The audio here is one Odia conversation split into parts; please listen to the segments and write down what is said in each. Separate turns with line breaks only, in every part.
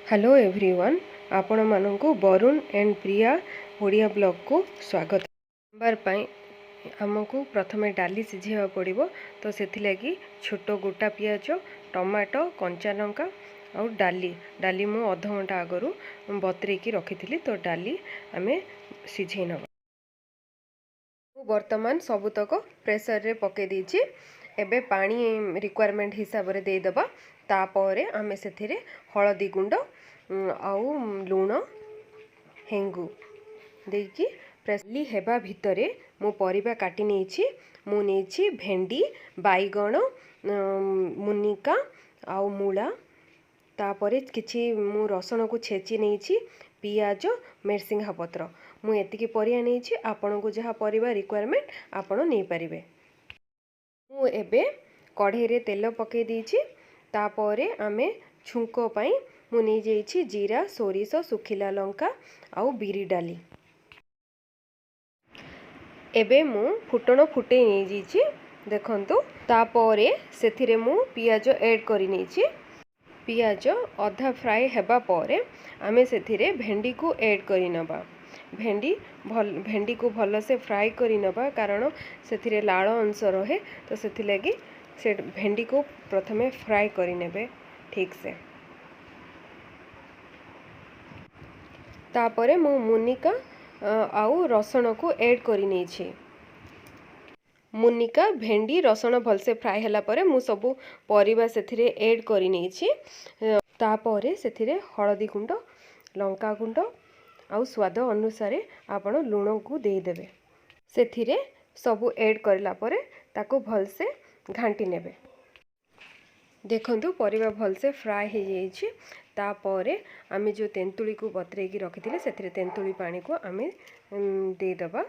ହ୍ୟାଲୋ ଏଭ୍ରିୱାନ୍, ଆପଣମାନଙ୍କୁ ବରୁଣ ଆଣ୍ଡ ପ୍ରିୟା ଓଡ଼ିଆ ବ୍ଲଗ୍କୁ ସ୍ୱାଗତ। ସାମ୍ବାର ପାଇଁ ଆମକୁ ପ୍ରଥମେ ଡାଲି ସିଝେଇବାକୁ ପଡ଼ିବ। ତ ସେଥିଲାଗି ଛୋଟ ଗୋଟା ପିଆଜ, ଟମାଟୋ, କଞ୍ଚା ଲଙ୍କା ଆଉ ଡାଲି। ଡାଲି ମୁଁ ଅଧଘଣ୍ଟା ଆଗରୁ ବତୁରେଇକି ରଖିଥିଲି। ତ ଡାଲି ଆମେ ସିଝେଇ ନେବା। ମୁଁ ବର୍ତ୍ତମାନ ସବୁତକ ପ୍ରେସରରେ ପକାଇ ଦେଇଛି। ଏବେ ପାଣି ରିକ୍ୱାରମେଣ୍ଟ ହିସାବରେ ଦେଇଦେବା। ତାପରେ ଆମେ ସେଥିରେ ହଳଦୀ ଗୁଣ୍ଡ ଆଉ ଲୁଣ, ହେଙ୍ଗୁ ଦେଇକି ପ୍ରେସଲି ହେବା ଭିତରେ ମୁଁ ପରିବା କାଟି ନେଇଛି। ମୁଁ ନେଇଛି ଭେଣ୍ଡି, ବାଇଗଣ, ମୁନିକା ଆଉ ମୂଳା। ତାପରେ କିଛି ମୁଁ ରସୁଣକୁ ଛେଚି ନେଇଛି, ପିଆଜ, ମେରସିଙ୍ଗା ପତ୍ର। ମୁଁ ଏତିକି ପରିବା ନେଇଛି। ଆପଣଙ୍କୁ ଯାହା ପରିବା ରିକ୍ୱାରମେଣ୍ଟ, ଆପଣ ନେଇପାରିବେ। ମୁଁ ଏବେ କଢ଼େଇରେ ତେଲ ପକାଇ ଦେଇଛି। ତାପରେ ଆମେ ଛୁଙ୍କ ପାଇଁ ମୁଁ ନେଇଯାଇଛି ଜିରା, ସୋରିଷ, ଶୁଖିଲା ଲଙ୍କା ଆଉ ବିରି ଡାଲି। ଏବେ ମୁଁ ଫୁଟଣ ଫୁଟେଇ ନେଇଯାଇଛି, ଦେଖନ୍ତୁ। ତାପରେ ସେଥିରେ ମୁଁ ପିଆଜ ଏଡ଼୍ କରିନେଇଛି। ପିଆଜ ଅଧା ଫ୍ରାଏ ହେବା ପରେ ଆମେ ସେଥିରେ ଭେଣ୍ଡିକୁ ଏଡ଼୍ କରିନେବା। ଭେଣ୍ଡିକୁ ଭଲସେ ଫ୍ରାଏ କରିନେବା, କାରଣ ସେଥିରେ ଲାଳ ଅଂଶ ରହେ। ତ ସେଥିଲାଗି ସେ ଭେଣ୍ଡିକୁ ପ୍ରଥମେ ଫ୍ରାଏ କରିନେବେ ଠିକ୍ସେ। ତାପରେ ମୁଁ ମୁନିକା ଆଉ ରସୁଣକୁ ଏଡ଼୍ କରିନେଇଛି। ମୁନିକା, ଭେଣ୍ଡି, ରସୁଣ ଭଲସେ ଫ୍ରାଏ ହେଲା ପରେ ମୁଁ ସବୁ ପରିବା ସେଥିରେ ଏଡ଼୍ କରିନେଇଛି। ତାପରେ ସେଥିରେ ହଳଦୀ ଗୁଣ୍ଡ, ଲଙ୍କା ଗୁଣ୍ଡ ଆଉ ସ୍ୱାଦ ଅନୁସାରେ ଆପଣ ଲୁଣକୁ ଦେଇଦେବେ। ସେଥିରେ ସବୁ ଏଡ଼୍ କରିଲା ପରେ ତାକୁ ଭଲସେ ଘାଣ୍ଟି ନେବେ। ଦେଖନ୍ତୁ, ପରିବା ଭଲସେ ଫ୍ରାଏ ହେଇଯାଇଛି। ତାପରେ ଆମେ ଯେଉଁ ତେନ୍ତୁଳିକୁ ବତୁରେଇକି ରଖିଥିଲେ, ସେଥିରେ ତେନ୍ତୁଳି ପାଣିକୁ ଆମେ ଦେଇଦେବା।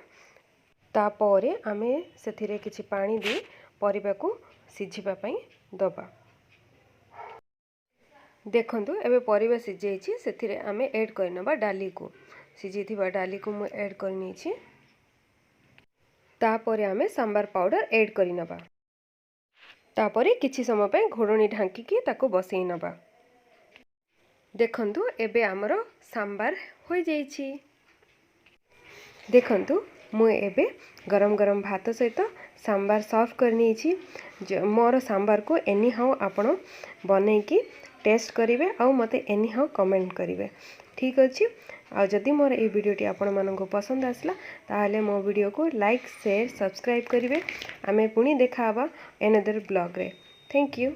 ତାପରେ ଆମେ ସେଥିରେ କିଛି ପାଣି ଦେଇ ପରିବାକୁ ସିଝିବା ପାଇଁ ଦେବା। ଦେଖନ୍ତୁ, ଏବେ ପରିବା ସିଝିଯାଇଛି। ସେଥିରେ ଆମେ ଏଡ଼୍ କରିନେବା ଡାଲିକୁ। ସିଝିଥିବା ଡାଲିକୁ ମୁଁ ଏଡ଼୍ କରିନେଇଛି। ତାପରେ ଆମେ ସାମ୍ବାର ପାଉଡ଼ର ଏଡ଼୍ କରିନେବା। ତାପରେ କିଛି ସମୟ ପାଇଁ ଘୋଡ଼ଣୀ ଢାଙ୍କିକି ତାକୁ ବସେଇ ନେବା। ଦେଖନ୍ତୁ, ଏବେ ଆମର ସାମ୍ବାର ହୋଇଯାଇଛି। ଦେଖନ୍ତୁ, ମୁଁ ଏବେ ଗରମ ଗରମ ଭାତ ସହିତ ସାମ୍ବାର ସର୍ଭ କରିନେଇଛି। ମୋର ସାମ୍ବାରକୁ ଏନି ହାଉ ଆପଣ ବନେଇକି ଟେଷ୍ଟ କରିବେ ଆଉ ମୋତେ ଏନି ହାଉ କମେଣ୍ଟ କରିବେ। ଠିକ୍ ଅଛି। ଆଉ ଯଦି ମୋର ଏଇ ଭିଡ଼ିଓଟି ଆପଣମାନଙ୍କୁ ପସନ୍ଦ ଆସିଲା, ତାହେଲେ ମୋ ଭିଡ଼ିଓକୁ ଲାଇକ୍, ସେୟାର, ସବସ୍କ୍ରାଇବ୍ କରିବେ। ଆମେ ପୁଣି ଦେଖା ହେବା ଏନଦର ବ୍ଲଗ୍ରେ। Thank you.